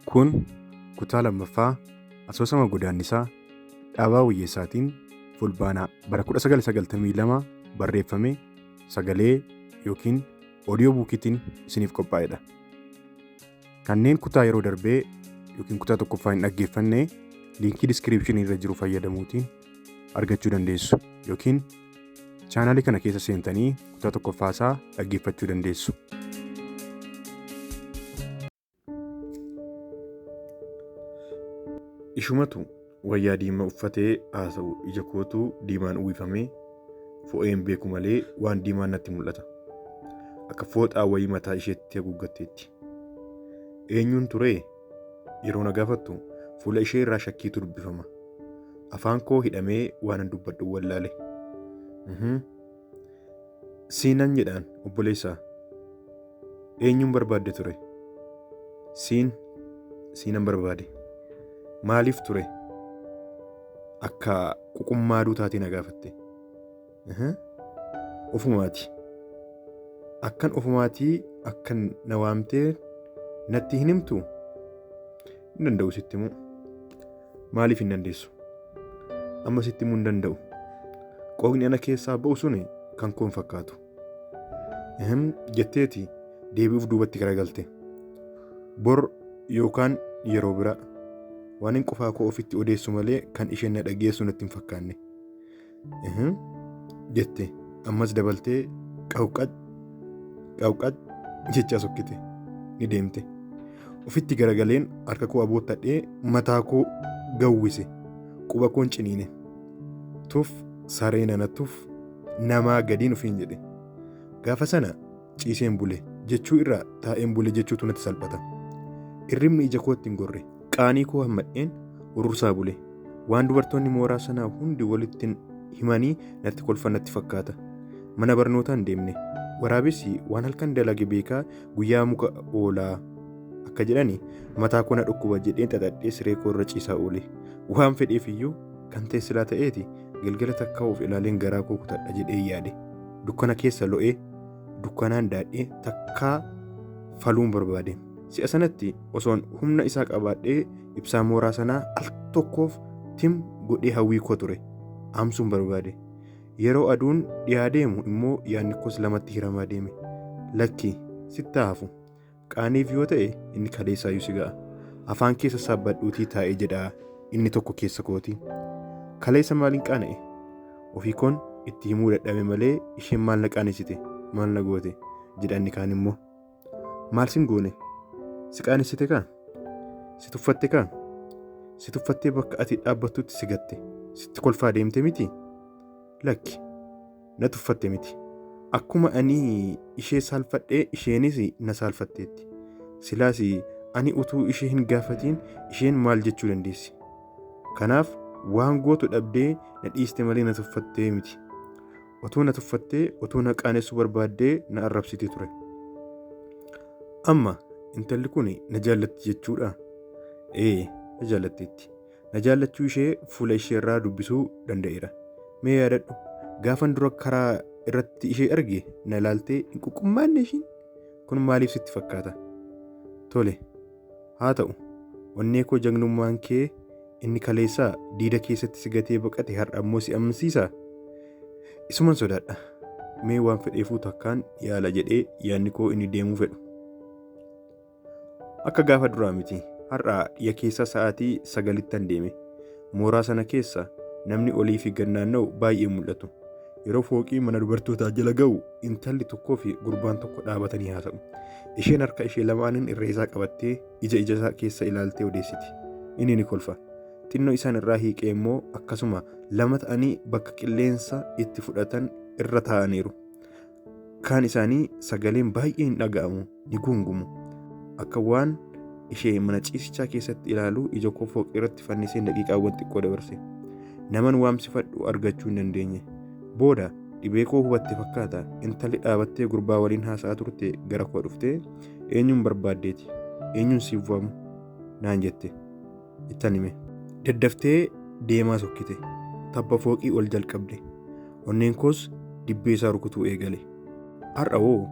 Kun kutaa lammaffaa asoosama Godaannisaa Dhaabaa Wayyeessaatiin Fulbaana bara 1992 barreeffame sagalee yookiin oodiyoo buukiitiin isiniif qophaa'edha. Kanneen kutaa yeroo darbee yookiin kutaa tokkoffaa hin dhaggeeffanne liinkii diskiriipshinii irra jiru fayyadamuutiin argachuu dandeessu yookiin chaanaalii kana keessa seentanii kutaa tokkoffaa isaa dhaggeeffachuu dandeessu. Ishumatu wayyaa diimaa uffatee haasa'u ija kootu diimaan uwwifamee fo'een beeku malee waan diimaan natti mul'ata. Akka fooxaa wayii mataa isheetti haguuggatteetti. Eenyuun turee? Yeroo na gaafattu fuula ishee irraa shakkiitu dubbifama. Afaan koo hidhamee waanan dubbadhu wallaale. Siinan jedhaan obboleessaa. Eenyuun barbaadde ture? Siin siinan barbaade. Maaliif ture? Akka quqummaaduu taatee na gaafatte. Ofumaati. Akkan ofumaatii akkan na waamtee natti hin himtuu? Hin danda'u sitti himuu. Maaliif hin dandeessu? Amma sitti himuu hin danda'u. Qooqni ana keessaa ba'u suni kan koo hin fakkaatu. Ehem jetteeti deebi'uuf duubatti garagalte. Bor yookaan yeroo biraa waan hin qofaa koo ofitti odeessu malee kan isheen na dhageessu natti hin fakkaanne. Ehem jette ammas dabaltee qawqac qawqac jechaa sokkite ni deemte. Ofitti garagaleen harka koo aboottadhee mataa koo gawwise quba koon ciniine. Tuf saree nana tuf namaa gadiin ofiin jedhe. Gaafa sana ciiseen bule jechuu irra taa'een bule jechuutu natti salphata. Irribni ija kootti hin gorre. Qaanii koo hammadheen urursaa bule. Waan dubartoonni mooraa sanaa hundi walitti himanii natti kolfan natti fakkaata. Mana barnootaa hin deemne. Waraabessi waan halkan dalage beekaa guyyaa muka oolaa akka jedhani mataa koo na dhukkuba jedheen xaxadhee siree koo irra ciisaa oole. Waan fedheef iyyuu kan ta'e silaa ta'eeti galgala takkaa of ilaaleen garaa koo kutadha jedhee yaade. Dukkana keessa lo'ee dukkanaan daadhee takkaa faluun barbaade. Si'a sanatti osoon humna isaa qabaadhee ibsaa mooraa sanaa al tokkoof tim godhee hawwii koo ture aamsuun barbaade. Yeroo aduun dhiyaa deemu immoo yaadni koos lamatti hiramaa deeme. Lakki sitti haa hafu. Qaaniif yoo ta'e inni kaleessaayyuu si ga'a. Afaan kee sassaabbadhuutii taa'i jedha inni tokko keessa kooti. Kaleessa maaliin qaana'e? Ofii koon itti himuu dadhabe malee isheen maal na qaanessite? Maal na goote? Jedha inni kaan immoo. Maal sin goone? Si qaanessite kaa? Si tuffatte kaa? Si tuffattee bakka ati dhaabbattutti si gatte. Sitti kolfaa deemte miti? Lakki, na tuffatte miti. Akkuma ani ishee saalfadhe isheenis na saalfatteetti. Silaas ani utuu ishee hin gaafatiin isheen maal jechuu dandeessi? Kanaaf waan gootu dhabdee na dhiiste malee na tuffattee miti. Otuu na tuffattee, otuu na qaanessuu barbaaddee na arrabsiti ture. Amma intalli kun na jaallatti jechuudhaa? Ee, na jaallatteetti. Na jaallachuu ishee fuula ishee irraa dubbisuu danda'eera. Mee yaadadhu, gaafan dura karaa irratti ishee arge na ilaaltee hin quqqummaanne ishiin? Kun maaliif sitti fakkaata? Tole, haa ta'u, onnee koo jagnummaan kee inni kaleessaa diida keessatti si gatee baqate har'a ammoo si amansiisaa? Isuman sodaadha. Mee waan fedheefuu takkaan yaala jedhee yaadni koo inni deemuu fedhu. Akka gaafa duraa miti. Har'a dhiya keessaa sa'aatii 9ttan deeme. Mooraa sana keessa namni olii fi gad naanna'u baay'ee mul'atu. Yeroo fooqii mana dubartootaa jala ga'u intalli tokkoo fi gurbaan tokko dhaabatanii haasa'u. Isheen harka ishee lamaaniin irree isaa qabattee ija ija isaa keessa ilaaltee odeessiti. Inni ni kolfa. Xinnoo isaan irraa hiiqee immoo akkasuma lama ta'anii bakka qilleensa itti fudhatan irra taa'aniiru. Kaan isaanii sagaleen baay'ee hin dhaga'amu, ni guungumu. Akka waan ishee mana ciisichaa keessatti ilaaluu ija koo fooqii irratti fanniseen daqiiqaawwan xiqqoo dabarse. Naman waamsifadhu argachuu hin dandeenye. Booda dhibee koo hubatte fakkaata intalli dhaabattee gurbaa waliin haasa'aa turte gara koo dhuftee eenyuun barbaaddeeti? Eenyuun siif waamu? Naan jette. Ittan hime. Daddaftee deemaa sokkite. Tabba fooqii ol jalqabde. Onneen koos dibbee isaa rukutuu eegale. Har'a hoo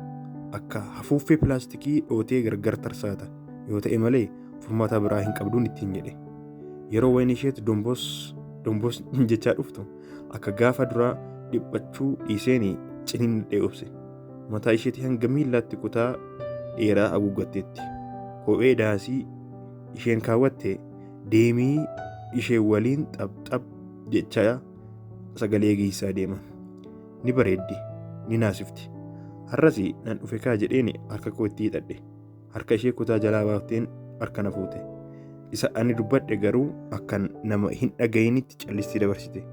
akka hafuuffee pilaastikii dhootee gargar tarsaata yoo ta'e malee Furmaata biraa hin qabduun ittiin jedhe. Yeroo Wayinisheet Domboos Domboos jechaa dhuftu akka gaafa duraa dhiphachuu dhiiseen ciniinnadhee obse. Mataa isheetii hanga miillaatti kutaa dheeraa haguuggatteetti. Kophee daasii isheen kaawwatte deemii ishee waliin xapxap jechaa sagalee geessisaa deema. Ni bareeddi, ni naasifti. Har'as nan dhufe kaa jedheen harka koo itti hiixadhe. Harka ishee kutaa jalaa baafteen harka na fuute. Isa ani dubbadhe garuu akkan nama hin dhagayinitti callistii dabarsite.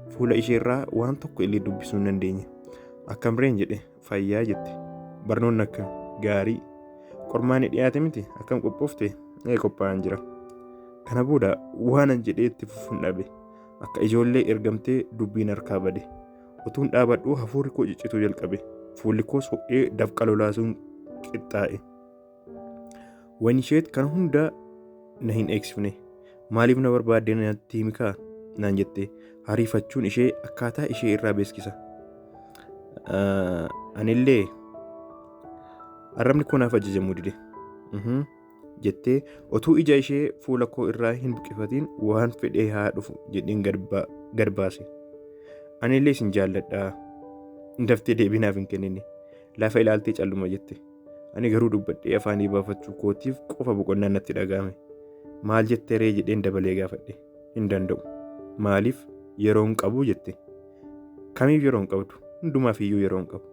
Fuula isheerraa waan tokko illee dubbisuu hin dandeenye. Akkam reen jedhe fayyaa jette. Barnoonni akkam gaarii. Qormaanni dhiyaate miti akkam qophoofte ee qophaa'an jira. Kana booda waanan jedhee itti fufuun dhabe. Akka ijoollee ergamtee dubbiin harkaa bade. Utuun dhaabadhuu hafuurri koo ciccituu jalqabe. Fuulli koos ho'ee dafqa lolaasuun qixxaa'e. Wayinisheet kan hunda na hin eegsifne. Maaliif na barbaadde natti himi kaa naan jette. Hariifachuun ishee akkaataa ishee irraa beeksisa. Anillee arrabni koo naaf ajajamuu dide. Jettee otuu ija ishee fuula koo irraa hin buqqifatiin waan fedhee haa dhufu jedheen gad baase. Anillee isin jaalladhaa. Daftee deebii naaf hin kennine. Lafa ilaaltee calluma jette. Ani garuu dubbadhee afaanii baafachuu kootiif qofa boqonnaan natti dhaga'ame. Maal jettee ree jedheen dabalee gaafadhe. Hin danda'u. Maaliif yeroo hin qabu jette. Kamiif yeroo hin qabdu? Hundumaaf iyyuu yeroo hin qabu.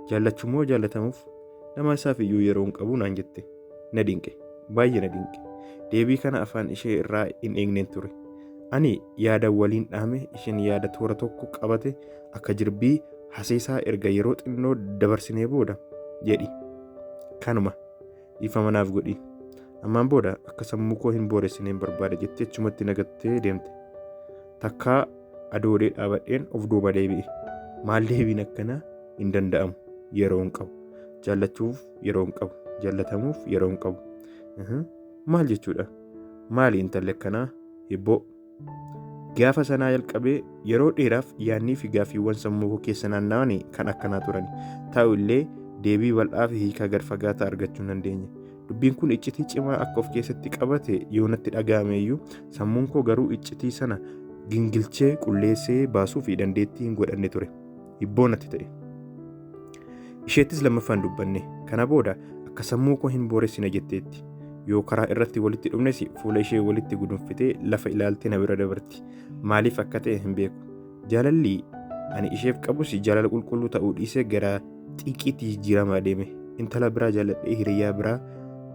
Jaallachuu moo jaallatamuuf? Nama isaaf iyyuu yeroo hin qabu naan jette. Na dinqe. Baay'ee na dinqe. Deebii kana afaan ishee irraa hin eegneen ture. Ani yaada waliin dhaame isheen yaada toora tokko qabate akka jirbii haseesaa erga yeroo xinnoo dabarsinee booda jedhi. Kanuma dhiifama naaf godhi. Ammaan booda akka sammuu koo hin booressineen barbaada jettee achumatti nagattee deemte. Takkaa adoodee dhaabadheen of duuba deebi'e. Maal deebiin akkanaa hin danda'amu. Yeroo hin qabu. Jaallachuuf yeroo hin qabu. Jaallatamuuf yeroo hin qabu. Maal jechuudha? Maali intalli akkanaa? Hibboo. Gaafa sanaa jalqabee yeroo dheeraaf yaadnii fi gaaffiiwwan sammuu koo keessa naanna'an kan akkanaa turan. Ta'u illee deebii bal'aa fi hiikaa gad fagaataa argachuu hin dandeenye. Dubbiin kun iccitii cimaa akka of keessatti qabate yoo natti dhaga'ame iyyuu sammuun koo garuu iccitii sana gingilchee qulleessee baasuu fi dandeettii hin godhanne ture. Hibboo natti ta'e. Isheettis lammaffaan dubbanne. Kana booda akka sammuu koo hin booressine jetteetti. Yoo karaa irratti walitti dhufnes fuula ishee walitti gudunfitee lafa ilaaltee na bira dabarti. Maaliif akka ta'e hin beeku. Jaalalli ani isheef qabus jaalala qulqulluu ta'uu dhiisee gara xiiqiitti jijjiiramaa deeme. Intala biraa jaalladhee hiriyaa biraa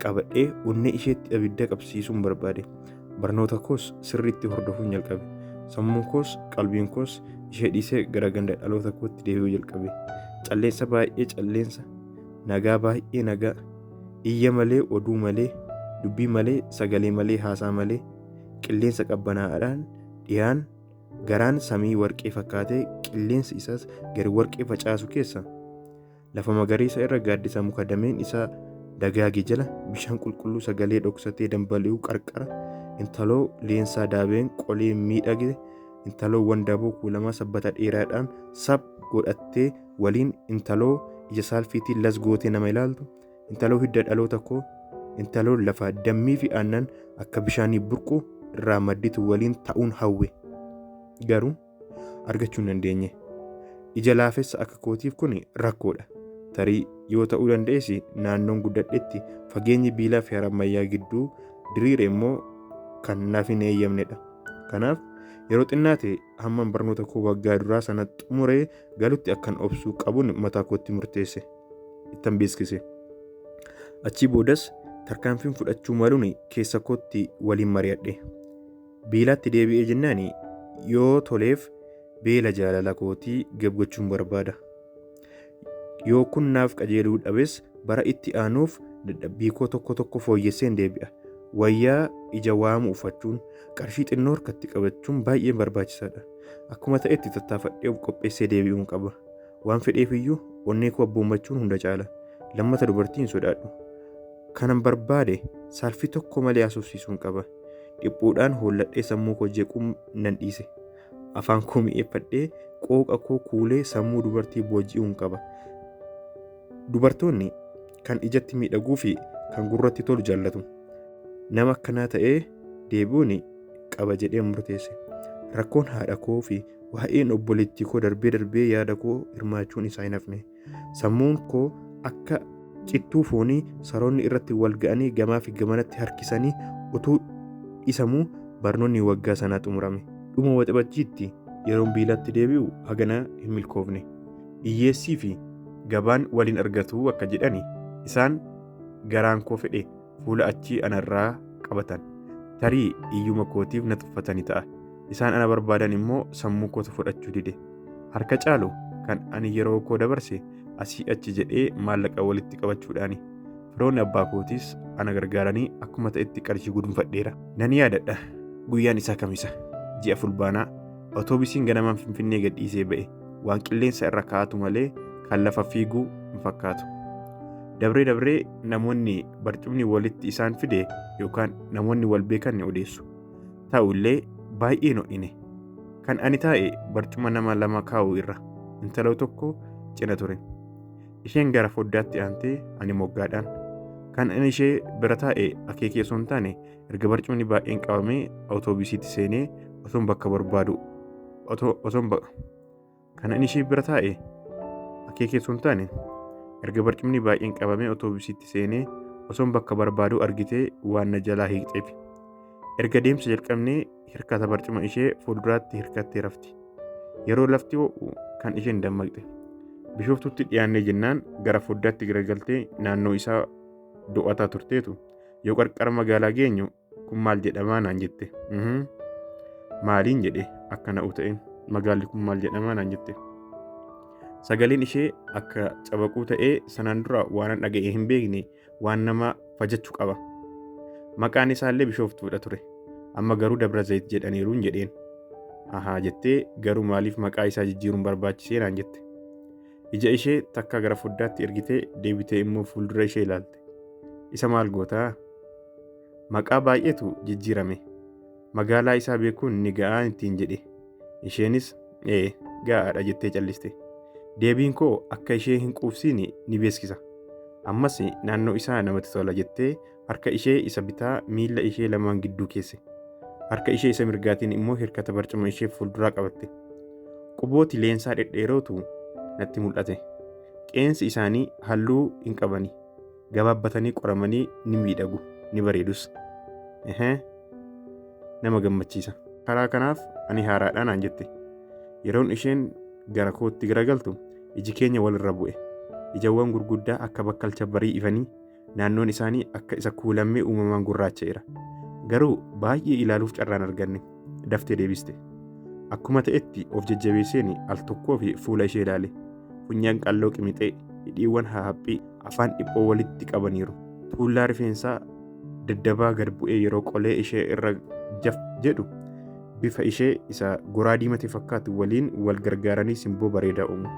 qabadhee onnee isheetti abidda qabsiisuun barbaade. Barnoota koos sirriitti hordofuun jalqabe. Sammuun koos qalbiin koos ishee dhiisee gara ganda dhaloota kootti deebi'uu jalqabe. Calleensa baay'ee calleensa, nagaa baay'ee nagaa, iyya malee oduu malee, dubbii malee sagalee malee haasaa malee, qilleensa qabbanaa'aadhaan dhiyaan garaan samii warqee fakkaatee qilleensi isaas gadi warqee facaasu keessa lafa magariisa irra gaaddisa muka dameen isaa dagaage jala bishaan qulqulluu sagalee dhoksatee dambali'u qarqara intaloo leensaa daabeen qolee miidhage intaloo wandaboo kuulamaa sabbata dheeraadhaan sab godhattee waliin intaloo ija saalfiitiin las gootee nama ilaaltu intaloo hidda dhaloota koo intaloo lafa dammii fi aannan akka bishaanii burqu irraa madditu waliin ta'uun hawwe. Garuu argachuu hin dandeenye. Ija laafessa akka kootiif kun rakkoodha. Tarii yoo ta'uu danda'es naannoon guddadhetti fageenyi biilaa fi harammayyaa gidduu diriire immoo kan naaf hin eeyyamnedha. Kanaaf yeroo xinnaate hamman barnoota koo waggaa duraa sana xumuree galutti akkan obsuu qabuun mataa kootti murteesse. Ittan beeksise. Achii boodas tarkaanfiin fudhachuu maluun keessa kootti waliin mari'adhe. Biilaatti deebi'ee jennaan yoo toleef beela jaalala kootii gab gochuun barbaada. Yoo kun naaf qajeeluu dhabes bara itti aanuuf dadhabbii koo tokko tokko fooyyesseen deebi'a. Wayyaa ija waamu uffachuun qarshii xinnoo harkatti qabachuun baay'ee barbaachisaadha. Akkuma ta'etti tattaafadhee of qopheessee deebi'uun qaba. Waan fedheef iyyuu onnee koo abboommachuun hunda caala. Lammata dubartii hin sodaadhu. Kanan barbaade saalfii tokko malee haasofsiisuun qaba. Dhiphuudhaan holladhee sammuu koo jeequu nan dhiise. Afaan koo mi'eeffadhee qooqa koo kuulee sammuu dubartii booji'uun qaba. Dubartoonni kan ijatti miidhaguu fi kan gurratti tolu jaallatu. Nama akkanaa ta'ee deebi'uun qaba jedhee murteesse. Rakkoon haadha koo fi waa'een obboleettii koo darbee darbee yaada koo hirmaachuun isaa hin hafne. Sammuun koo akka cittuu foonii saroonni irratti wal ga'anii gamaa fi gamanatti harkisanii utuu dhisamuu barnoonni waggaa sanaa xumurame. Dhuma waxabajjiitti yeroon biilatti deebi'u hagana hin milkoofne. Hiyyeessii fi gabaan waliin argatu akka jedhani isaan garaan koo fedhe fuula achii anarraa qabatan. Tarii iyyuma kootiif na tuffatanii ta'a. Isaan ana barbaadan immoo sammuu kootu fudhachuu dide. Harka caalu kan ani yeroo koo dabarse asii achi jedhee maallaqa walitti qabachuudhaani. Firoonni abbaa kootiis ana gargaaranii akkuma ta'etti qarshii gudunfadheera. Nan yaadadha. Guyyaan isaa kamisa. Ji'a Fulbaanaa. Otoobisiin ganamaan Finfinnee gadhiisee ba'e. Waan qilleensa irra kaa'atu malee kan lafa fiiguu hin fakkaatu. Dabree dabree namoonni barcumni walitti isaan fide yookaan namoonni wal beekan ni odeessu. Ta'u illee baay'ee ho'ine. Kan ani taa'e barcuma nama lama kaa'u irra intala tokko cina ture. Isheen gara foddaatti aantee ani moggaadhaan. Kan ani ishee bira taa'e akeekee osoo hin taane erga barcumni baay'een qabamee awutoobisiitti seenee osoon bakka barbaadu osoon kan ani ishee bira taa'e akeekee osoo hin taane erga barcumni baay'een qabamee awutoobisiitti seenee osoon bakka barbaadu argitee waan na jalaa hiiqxeef. Erga deemsa jalqabnee hirkata barcuma ishee fuulduraatti hirkattee rafti. Yeroo lafti ho'u kan isheen dammaqxe. Bishooftutti dhiyaannee jennaan gara foddaatti garagaltee naannoo isaa do'ataa turteetu yoo qarqara magaalaa geenyu kun maal jedhamaa naan jette. Maaliin jedhe akka na'u ta'een magaalli kun maal jedhamaa naan jette. Sagaleen ishee akka cabaquu ta'ee sanaan dura waan dhaga'ee hin beekne waan nama fajachuu qaba. Maqaan isaallee Bishooftuudha ture. Amma garuu Dabra Zayit jedhaniiruun jedheen. Ahaa jettee garuu maaliif maqaa isaa jijjiiruun barbaachisee naan jette. Ija ishee takka gara foddaatti ergitee deebitee immoo fuuldura ishee ilaalte. Isa maal gootaa? Maqaa baay'eetu jijjiirame. Magaalaa isaa beekuun ni ga'aa ittiin jedhe. Isheenis ee ga'aadha jettee calliste. Deebiin koo akka ishee hin quufsiine ni beeksisa. Ammas naannoo isaa namatti tola jettee harka ishee isa bitaa miilla ishee lamaan gidduu keesse. Harka ishee isa mirgaatiin immoo hirkata barcuma ishee fuulduraa qabatte. Qubooti leensaa dhedheerootu natti mul'ate. Qeensi isaanii halluu hin qabani. Gabaabbatanii qoramanii ni miidhagu, ni bareedus. Nama gammachiisa. Karaa kanaaf ani haaraadha naan jette. Yeroon isheen gara kootti garagaltu iji keenya walirra bu'e. Ijawwan gurguddaa akka bakkalcha barii ifanii naannoon isaanii akka isa kuulammee uumamaan gurraacha'eera. Garuu baay'ee ilaaluuf carraan arganne. Daftee deebiste. Akkuma ta'etti of jajjabeesseen al tokkoo fi fuula ishee ilaale. Funyaan qalloo qimixee, hidhiiwwan hahaphii, afaan dhiphoo walitti qabaniiru. Tuullaa rifeensaa daddabaa gad bu'ee yeroo qolee ishee irra jaf jedhu bifa ishee isa goraa diimate fakkaatu waliin wal gargaaranii simboo bareedaa uumu.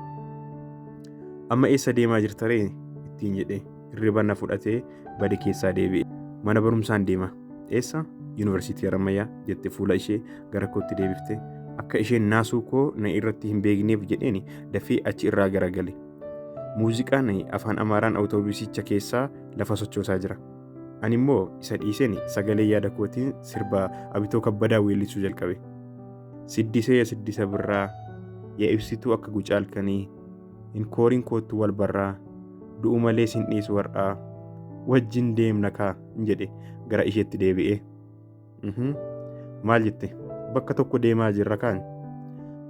Amma eessa deemaa jirta ree? Ittiin jedhee hirriba na fudhatee bade keessaa deebi'e. Mana barumsaan deema. Eessa? Yuunivarsiitii Harammayyaa jette fuula ishee gara kootti deebifte. Akka isheen naasuu koo na irratti hin beekneef jedheen dafee achi irraa garagale. Muuziqaan afaan Amaaraan awutoobisicha keessaa lafa sochoosaa jira. Ani immoo isa dhiiseen sagalee yaada kootiin sirba Abitoo Kabbadaa weellisuu jalqabe. Siddisee ya siddisa birraa, ya ibsituu akka gucaalkanii, hin kooriin koottu wal barraa, du'u malee sin dhiisu war'aa, wajjin deemna kaa jedhe gara isheetti deebi'ee. Maal jette? Bakka tokko deemaa jirra kaan.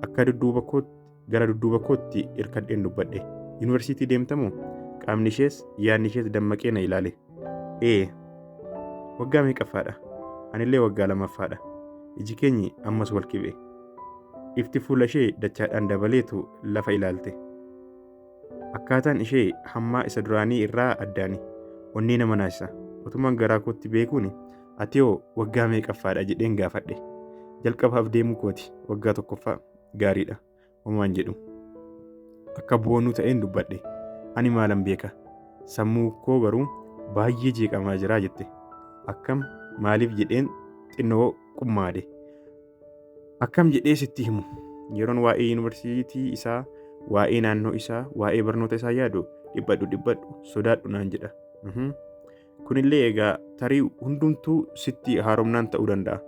Akka dudduuba kootti gara dudduuba kootti irkadheen dubbadhe. Yuunivarsiitii deemtamoo? Qaamni ishees yaadni ishees dammaqee na ilaale. Ee, waggaa meeqaffaadha? Anillee waggaa lamaffaadha. Iji keenyi ammas wal qibe. Ifti fuula ishee dachaadhaan dabaleetu lafa ilaalte. Akkaataan ishee hammaa isa duraanii irraa addaani. Onnee nama naasisa. Otumaan garaa kootti beekuun ati hoo waggaa meeqaffaadha jedheen gaafadhe. Jalqabaaf deemuu kooti waggaa tokkoffaa gaariidha. Homaan jedhu. Akka boonuu ta'een dubbadhe. Ani maalan beeka? Sammuu koo garuu baay'ee jeeqamaa jira jette. Akkam maaliif jedheen xinnoo qummaade. Akkam jedhee sitti himu? Yeroon waa'ee yuunivarsiitii isaa, waa'ee naannoo isaa, waa'ee barnoota isaa yaadu dhiphadhu dhiphadhu sodaadhu naan jedha. Kunillee egaa tarii hundumtuu sitti haaromnaan ta'uu danda'a.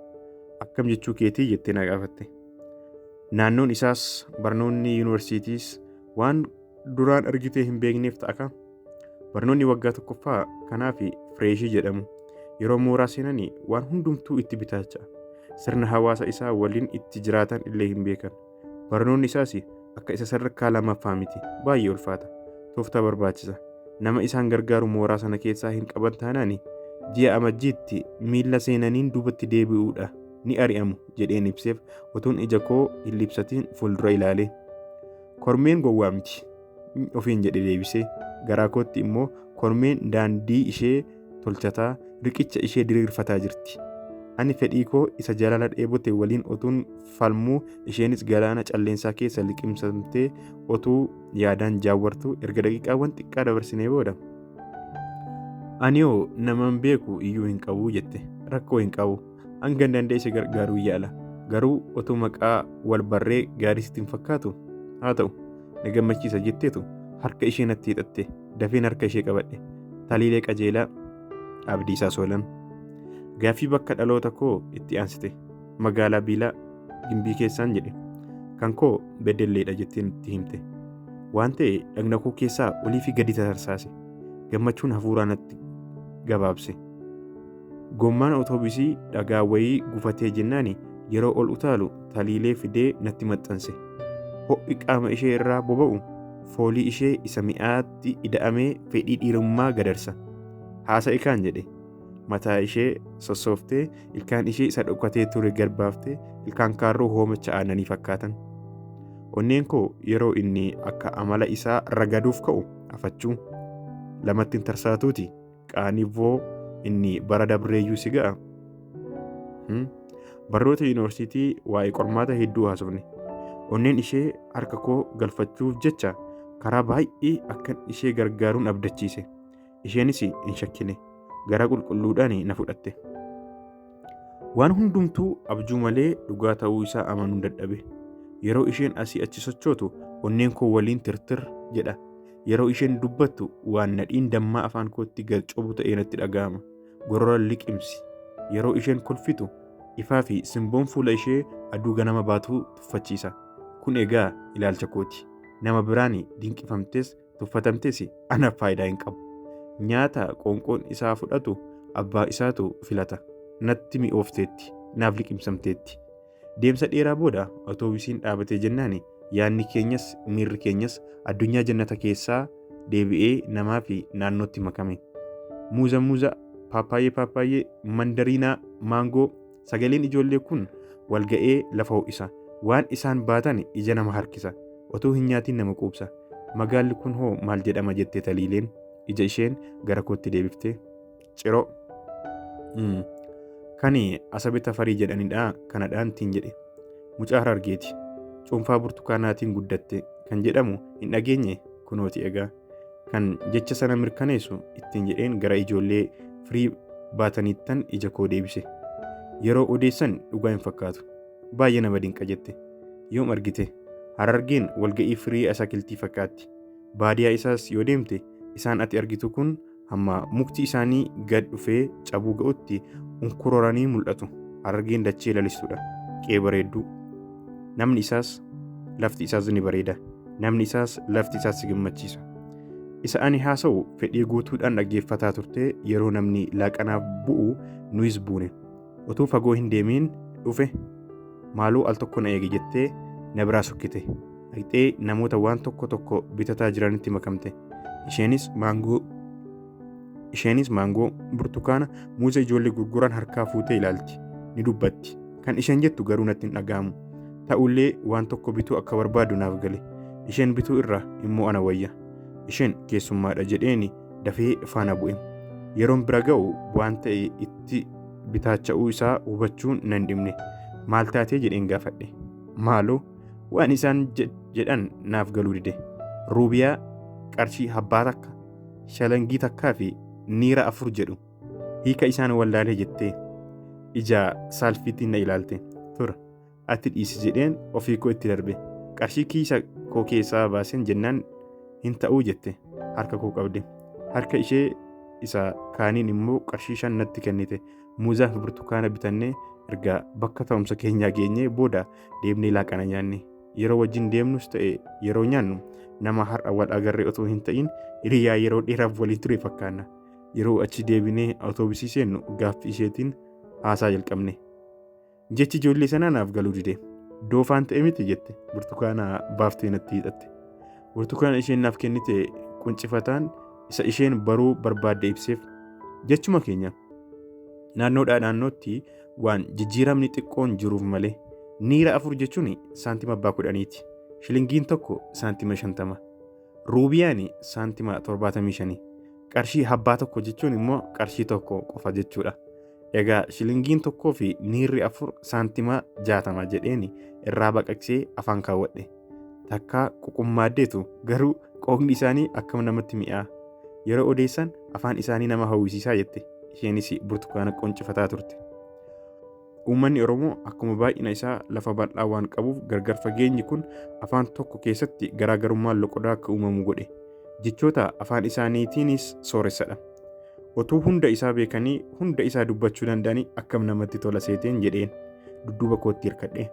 Akkam jechuu keetii jettee na gaafatte. Naannoon isaas barnoonni yuunivarsiitiis waan duraan argitee hin beekneef ta'a kaa. Barnoonni waggaa tokkoffaa kanaaf fireeshii jedhamu. Yeroo mooraa seenanii waan hundumtuu itti bitaacha'a. Sirna hawaasa isaa waliin itti jiraatan illee hin beekan. Barnoonni isaas akka isa sadarkaa lammaffaa miti. Baay'ee ulfaata. Tooftaa barbaachisa. Nama isaan gargaaru mooraa sana keessaa hin qaban taanaan ji'a amajjiitti miilla seenaniin duubatti deebi'uudha. Ni ari'amu jedheen ibseef utuun ija koo hin libsatiin fuuldura ilaale. Kormeen gowwaa miti ofiin jedhe deebisee garaa kootti immoo kormeen daandii ishee tolchataa riqicha ishee diriirfataa jirti. Ani fedhii koo isa jaalala dheebote waliin utuun falmuu isheenis galaana calleensaa keessa liqimsamtee otuu yaadaan jaawwartu erga daqiiqaawwan xiqqaa dabarsinee booda. Ani hoo naman beeku iyyuu hin qabu jette rakkoo hin qabu hanga danda'e gargaaruu yaala garuu otuu maqaa wal barree gaarii sitti hin fakkaatu haa ta'u na gammachiisa jetteetu harka ishee natti hidhatte dafeen harka ishee qabadhe Taliilee Qajeelaa Abdiisaa Soolan. Gaaffii bakka dhaloota koo itti aansite magaalaa Biilaa Gimbii keessaan jedhe kan koo beddelleedha jettee nutti himte. Waan ta'e dhagna koo keessaa olii fi gadi tatarsaase gammachuun hafuuraa natti gabaabse. Gommaan otoobisii dhagaa wayii gufatee jennaan yeroo ol utaalu taliilee fidee natti maxxanse. Ho'i qaama ishee irraa boba'u foolii ishee isa mi'aatti ida'amee fedhii dhiirummaa gadarsa. Haasa'i kaan jedhe. Mataa ishee sossooftee ilkaan ishee isa dhokatee ture garbaaftee ilkaan kaarruu hoomacha aannanii fakkaatan. Onneen koo yeroo inni akka amala isaa ragaduuf ka'u afachuu lamatti hin tarsaatuuti qaanivoo inni bara dabreeyyuu si ga'a. Barnoota yuunivarsiitii waa'ee qormaata hedduu haasofne. Onneen ishee harka koo galfachuuf jecha karaa baay'ee akkan ishee gargaaruun abdachiise. Isheenis hin shakkine. Garaa qulqulluudhaan na fudhatte. Waan hundumtuu abjuu malee dhugaa ta'uu isaa amanuun dadhabe. Yeroo isheen asii achi sochootu onneen koo waliin tirtir jedha. Yeroo isheen dubbattu waan nadhiin dammaa afaan kootti gad cobu ta'ee natti dhaga'ama. Gorora liqimsi. Yeroo isheen kolfitu ifaa fi simboon fuula ishee aduu ganama baatuu tuffachiisa. Kun egaa ilaalcha kooti. Nama biraan dinqifamtes tuffatamtes anaaf faayidaa hin qabu. Nyaata qoonqoon isaa fudhatu abbaa isaatu filata. Natti mi'oofteetti. Naaf liqimsamteetti. Deemsa dheeraa booda otoobisiin dhaabatee jennaan yaadni keenyas miirri keenyas addunyaa jannata keessaa deebi'ee namaa fi naannootti makame. Muuza muuza, paappaayyee paappaayyee, mandariinaa, maangoo sagaleen ijoollee kun wal ga'ee lafa ho'isa. Waan isaan baatan ija nama harkisa. Otuu hin nyaatiin nama quubsa. Magaalli kun hoo maal jedhama jettee taliileen ija isheen gara kootti deebiftee. Ciroo. Kan Asabe Tafarii jedhanidha kanadhaan ittiin jedhe. Mucaa Harargeeti. Cuunfaa burtukaanaatiin guddatte kan jedhamu hin dhageenye kunooti egaa. Kan jecha sana mirkaneessu ittiin jedheen gara ijoollee firii baataniittan ija koo deebise. Yeroo odeessan dhugaa hin fakkaatu. Baay'ee nama dinqa jette. Yoom argite? Harargeen walga'ii firii asakiltii fakkaatti. Baadiyaa isaas yoo deemte isaan ati argitu kun hamma mukti isaanii gad dhufee cabuu ga'utti unkuroranii mul'atu. Harargeen dachee lalistuudha. Qe'ee bareedduu. Namni isaas lafti isaas ni bareeda. Namni isaas lafti isaas si gammachiisa. Isa ani haasa'u fedhii guutuudhaan dhaggeeffataa turte yeroo namni laaqanaaf bu'u nuyis buune. Utuu fagoo hin deemiin dhufe maaloo al tokko na eegi jettee na biraa sokkite. Dhaqxee namoota waan tokko tokko bitataa jiranitti makamte. Isheenis maangoo Isheenis maangoo, burtukaana, muuza ijoollee gurguran harkaa fuutee ilaalti. Ni dubbatti. Kan isheen jettu garuu natti hin dhaga'amu. Ta'ullee waan tokko bituu akka barbaadu naaf gale. Isheen bituu irra immoo ana wayya. Isheen keessummaadha jedheeni dafee faana bu'e. Yeroon bira ga'u waan ta'e itti bitaacha'uu isaa hubachuun nan dhibne. Maal taatee jedheen gaafadhe. Maaloo waan isaan jedhan naaf galuu dide. Ruubiyaa qarshii habbaa takka, shalangii takkaa fi niira afur jedhu. Hiika isaan wallaalee jettee ija saalfiitiin na ilaalte. Tura ati dhiisi jedheen ofii koo itti darbe. Qarshii kiisa koo keessaa baaseen jennaan hin ta'uu jette harka koo qabde. Harka ishee Isa kaaniin immoo qarshii 5 natti kennite. Muuzaa fi burtukaana bitannee erga bakka taa'umsa keenyaa geenyee booda deemnee laaqana nyaanne. Yeroo wajjin deemnus ta'e yeroo nyaannu nama har'a wal agarree otoo hin ta'in hiriyaa yeroo dheeraaf waliin ture fakkaanna. Yeroo achi deebinee awutoobisii seennu gaaffii isheetiin haasaa jalqabne. Jechi ijoollee sanaa naaf galuu dide. Doofaan ta'e miti jette burtukaana baaftee natti hiixatte. Burtukaana isheen naaf kennite quncifataan isa isheen baruu barbaadde ibseef. Jechuma keenya naannoodhaa naannootti waan jijjiiramni xiqqoon jiruuf malee niira 4 jechuun saantima abbaa 10ti. Shilingiin tokko saantima 50. Ruubiyaan saantima 75. Qarshii abbaa tokko jechuun immoo qarshii tokko qofa jechuudha. Egaa shilingiin tokkoo fi niirri 4 saantima 60 jedheen irraa baqaqsee afaan kaawwadhe. Takkaa quqummaaddeetu garuu qooqni isaanii akkam namatti mi'aa. Yeroo odeessan afaan isaanii nama hawwisiisaa jette. Isheenis burtukaana qoncifataa turte. Uummanni Oromoo akkuma baay'ina isaa lafa bal'aa waan qabuuf gargar fageenyi kun afaan tokko keessatti garaagarummaan loqodaa akka uumamu godhe. Jechoota afaan isaaniitiinis sooressadha. Otuu hunda isaa beekanii hunda isaa dubbachuu danda'anii akkam namatti tola seeteen jedheen dudduuba kootti hirkadhe.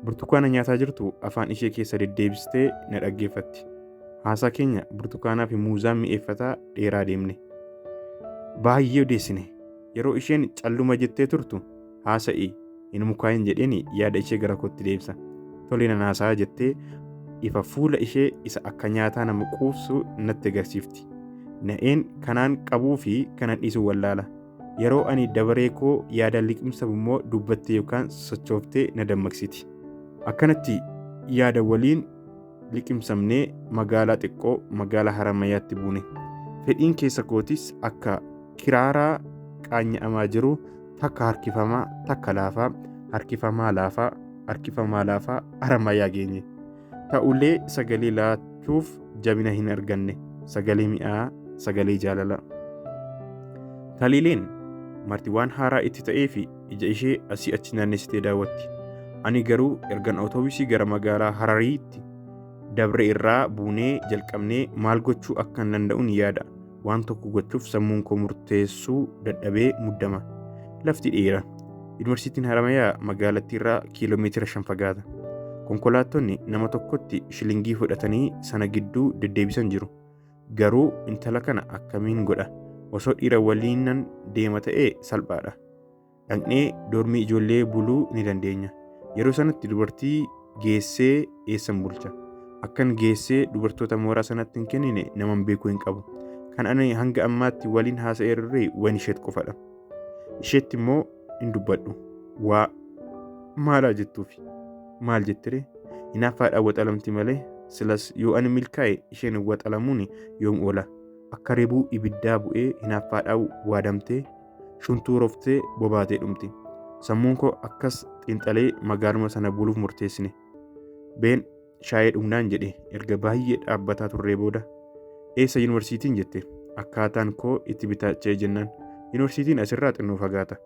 Burtukaana nyaataa jirtu afaan ishee keessa deddeebistee na dhaggeeffatti. Haasaa keenya burtukaanaa fi muuzaa mi'eeffataa dheeraa deemne. Baay'ee odeessine. Yeroo isheen calluma jettee turtu haasa'i hin mukaayin jedheen yaada ishee gara kootti deebisa. Tole nan haasa'a jettee ifa fuula ishee isa akka nyaataa nama quufsu natti agarsiifti. Na'een kanaan qabuu fi kanan dhiisu wallaala. Yeroo ani dabaree koo yaada liqimsamu immoo dubbattee yookaan sochooftee na dammaqsiti. Akkanatti yaada waliin liqimsamnee magaalaa xiqqoo magaalaa Haramayaatti buune. Fedhiin keessa kootis akka kiraaraa qaanya'amaa jiru takka harkifamaa takka laafaa harkifamaa laafaa harkifamaa laafaa Haramayaa geenye. Ta'ullee sagalee laachuuf jabina hin arganne. Sagalee mi'aa, sagalee jaalalaa. Taliileen marti waan haaraa itti ta'ee fi ija ishee asii achi naannessitee daawwatti. Ani garuu ergan awutoobisii gara magaalaa Harariitti dabre irraa buunee jalqabnee maal gochuu akkan danda'uun yaada. Waan tokko gochuuf sammuun koo murteessuu dadhabee muddama. Lafti dheera. Yuunivarsiitiin Haramayaa magaalattii irraa kiiloomeetira 5 fagaata. Konkolaattonni nama tokkotti shilingii fudhatanii sana gidduu deddeebisan jiru. Garuu intala kana akkamiin godha? Osoo dhiira waliinan deema ta'ee salphaadha. Dhaqnee dormii ijoollee buluu ni dandeenya. Yeroo sanatti dubartii geessee eessan bulcha? Akkan geessee dubartoota mooraa sanatti hin kennine naman beekuu hin qabu. Kan ani hanga ammaatti waliin haasa'ee turre waan isheet qofadha. Isheetti immoo hin dubbadhu. Waa maalaa jettuufi? Maal jettiree? Hinaaffaadhaan waxalamti malee silas yoo ani milkaa'e isheen waxalamuun yoom oola? Akka ribuu ibiddaa bu'ee hinaaffaadhaan waadamtee shuntuuroftee bobaatee dhumti. Sammuun koo akkas xiinxalee magaaluma sana buluuf murteessine. Been shaayee dhugnaan jedhe erga baay'ee dhaabbataa turree booda. Eessa yuunivarsiitiin jette akkaataan koo itti bitaacha'e jennaan. Yuunivarsiitiin asirraa xinnoo fagaata.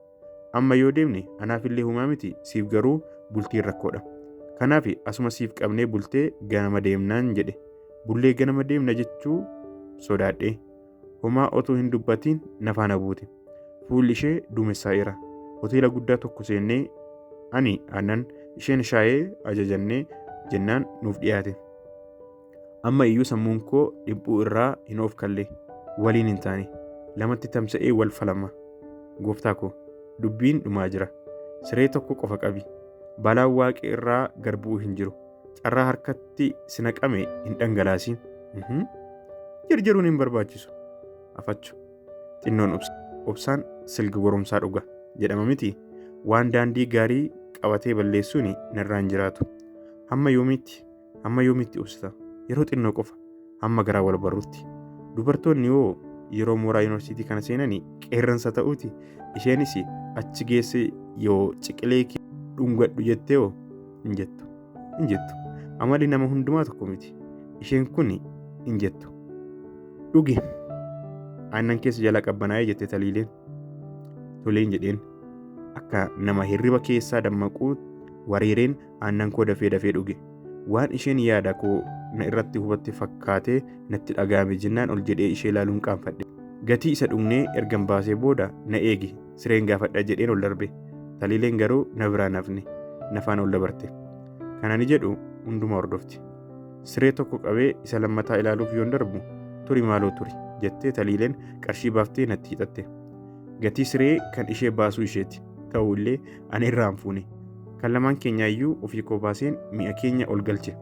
Amma yoo deemne anaafillee humaa miti siif garuu bultiin rakkoodha. Kanaaf asuma siif qabnee bultee ganama deemnaan jedhe. Bullee ganama deemna jechuu sodaadhe. Homaa otoo hin dubbatiin na faana buute. Fuulli ishee duumessaa'eera. Hoteela guddaa tokko seennee ani aannan isheen shaayee ajajannee jennaan nuuf dhiyaate. Amma iyyuu sammuun koo dhiphuu irraa hin oofkalle. Waliin hin taane. Lamatti tamsa'ee wal falama. Gooftaa koo dubbiin dhumaa jira. Siree tokko qofa qabi. Balaan waaqi irraa gad bu'u hin jiru. Carraa harkatti si naqame hin dhangalaasin. Jarjaruun hin barbaachisu. Afachu. Xinnoon obsa. Obsaan silga goromsaa dhuga jedhama miti. Waan daandii gaarii qabatee balleessuun narraa hin jiraatu. Hamma yoomiitti? Hamma yoomiitti obsita? Yeroo xinnoo qofa. Hamma garaa wal barrutti. Dubartoonni hoo yeroo mooraa yuunivarsiitii kana seenanii qeerransa ta'uuti. Isheenis achi geesse yoo ciqilee kee dhungadhu jettee hoo hin jettu. Hin jettu. Amalli nama hundumaa tokko miti. Isheen kun hin jettu. Dhugi. Aannan keessa jala qabbanaa'ee jette Taliileen. Toleen jedheen. Akka nama hirriba keessaa dammaquu wareereen aannan koo dafee dafee dhuge. Waan isheen yaada koo na irratti hubatte fakkaatee natti dhaga'ame jennaan ol jedhee ishee ilaaluun qaanfadhe. Gatii isa dhugnee ergan baasee booda na eegi sireen gaafadha jedheen ol darbe. Taliileen garuu na biraa nafne nafaan ol dabarte. Kan ani jedhu hunduma hordofti. Siree tokko qabee isa lammataa ilaaluuf yoon darbu turi maaloo turi jettee Taliileen qarshii baaftee natti hiixatte. Gatii siree kan ishee baasuu isheeti. Ta'u illee ani irraa hin fuune. Kan lamaan keenyaayyuu ofii koo baaseen mi'a keenya ol galche.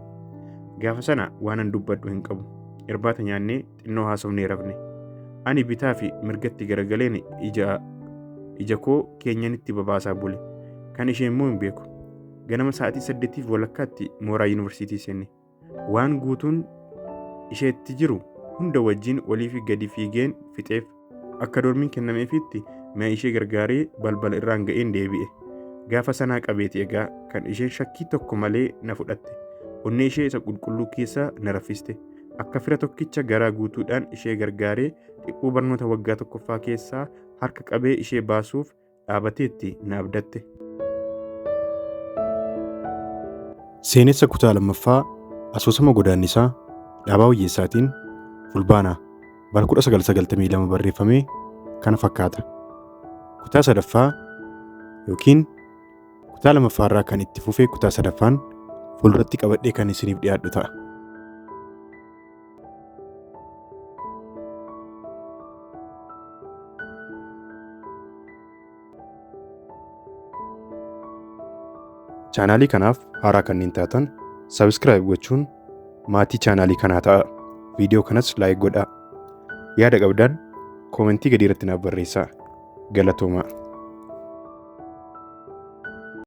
Gaafa sana waanan dubbadhu hin qabu. Irbaata nyaannee xinnoo haasofnee rafne. Ani bitaa fi mirgatti garagaleen ija koo keenyanitti babaasaa bule. Kan ishee immoo hin beeku. Ganama sa'aatii 8:30tti mooraa yuunivarsiitii seenne. Waan guutuun isheetti jiru hunda wajjin olii fi gadi fiigeen fixeef. Akka dormiin kennameefitti mi'a ishee gargaaree balbala irraan ga'een deebi'e. Gaafa sanaa qabeeti egaa kan isheen shakkii tokko malee na fudhatte. Onnee ishee isa qulqulluu keessa na raffiste. Akka fira tokkicha garaa guutuudhaan ishee gargaaree dhiphuu barnoota waggaa tokkoffaa keessaa harka qabee ishee baasuuf dhaabateetti na abdatte. Seenessa kutaa lammaffaa asoosama godaannisaa Dhaabaa Wayyeessaatiin Fulbaana bara 1992 barreeffame kana fakkaata. Kutaa sadaffaa yookiin kutaa lammaffaarraa kan itti fufee kutaa sadaffaan fuulduratti qabadhee kan isiniif dhiyaadhu ta'a. Chaanaalii kanaaf haaraa kanneen taatan subscribe gochuun maatii chaanaalii kanaa ta'a. Viidiyoo kanas like godhaa. Yaada qabdan koomentii gadii irratti naaf barreessaa. Galatoomaa.